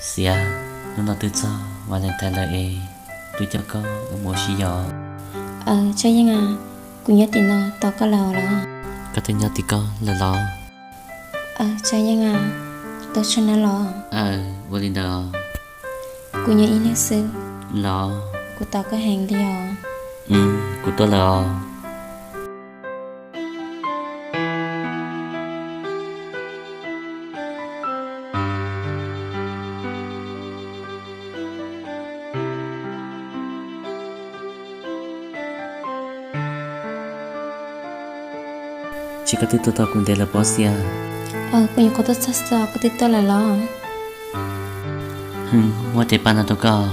Xiav, hnub no twb txog Valentine lawm es kuv coj koj mus ua si yom. Aws, Txawj Yeej a, kuv nyob tim no tos koj lawm los? Koj twb nyob tim koj lawm los? Aws, Txawj Yeej a, tau tsaug nawb los? Aws, ua li ntawd os. Kuv nyob ib leeg xwb los? Kuv tos koj heev li os. Kuv tuaj lawm os. Tsis, koj twb tuaj tau kuv ntev lawm pob Xiav. Kuv nyuam qhuav tuaj txog xwb, koj twb tuaj lawm los? Muab tes pab no rau koj.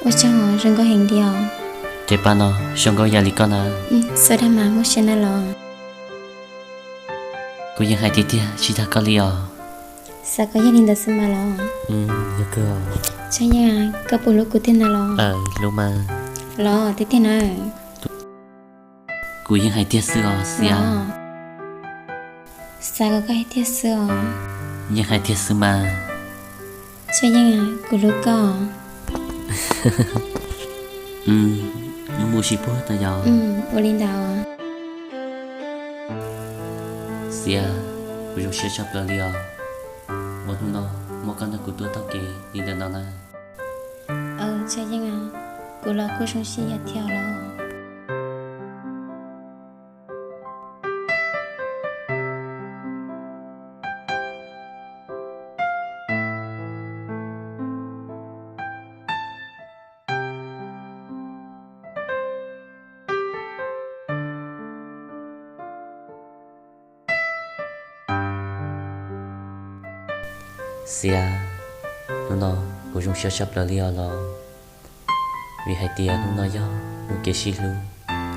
Ua tsaug, zoo nkauj heev li os. Tes pab no zoo nkauj yam li koj na. Xav dag mas muaj siab na los? Kuv yeej hais tiag tiag tsis dag koj li os. Xav kom yog li ntawd xwb mas los? Yog kawg. Txawj Yeej, koj puas hlub kuv tiag na los? Hlub mas. Los tiag tiag na? Kuv yeej hais tiag xwb os Xiav. Xav kom koj hais tiag xwb os. Yeej hais tiag xwb mas. Txawj Yeej, kuv hlub koj. Wb mus ua si puag ta yog? Ua li ntawd. Xiav, kuv zoo siab tshaj plaws li os, uas hnub no muaj koj nrog kuv tuaj taug kev li ntawm no na. Txawj Yeej, kuv los kuj zoo siab yam thiab los. Xiav, hnub no kuv zoo siab tshaj plaws li os los, vim hais tias hnub no yog hnub kev sib hlub,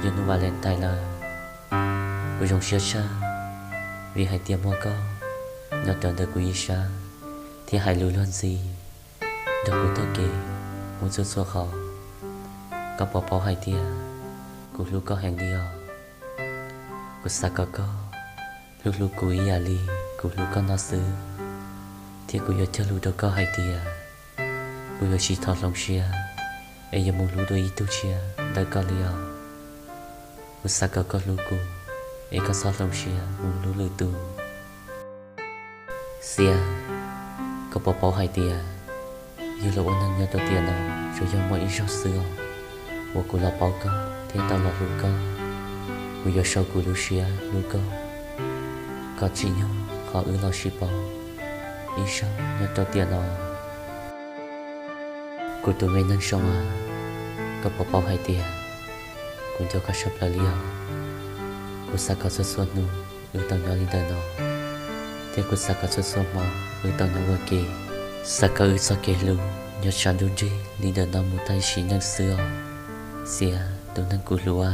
yog hnub Valentine lawm. Kuv zoo siab tshaj vim hais tias muaj koj nyob rau ntawm kuv ib sab thiab hais lus luag ntxhi nrog kuv taug kev mus txhua txhua qhov. Koj puas paub hais tias kuv hlub koj heev li os. Kuv xav kom koj hlub hlub kuv ib yam li kuv hlub koj no xwb, thiab kuv yuav cog lus rau koj hais tias kuv yuav tsis thov hloov siab es yuav mus hlub dua ib tug tshiab ntawm koj li os. Kuv xav kom koj hlub kuv, es koj txhob hloov siab mus hlub lwm tus. Xiav, koj puas paub hais tias yus los ua neeg nyob rau tiam no tsuas yog muaj ib zaug xwb os, uas kuv los paub koj thiab tau los hlub koj. Kuv yuav sau kuv lub siab hlub koj kom tsim nyog qhov wb los sib paub ib zaug nyob rau tiam no. Kuv tus me neeg zoo a, koj puas paub hais tias kuv nco koj tshaj plaws li os. Kuv xav kom txhua txhua hnub wb tau nyob li ntawm no, thiab kuv xav kom txhua txhua hmo wb tau nyob ua ke. Xav kom wb txoj kev hlub nyob tshav ntuj nrig li ntawm no mus tag sim neej xwb os. Xiav, tus neeg kuv hlub a.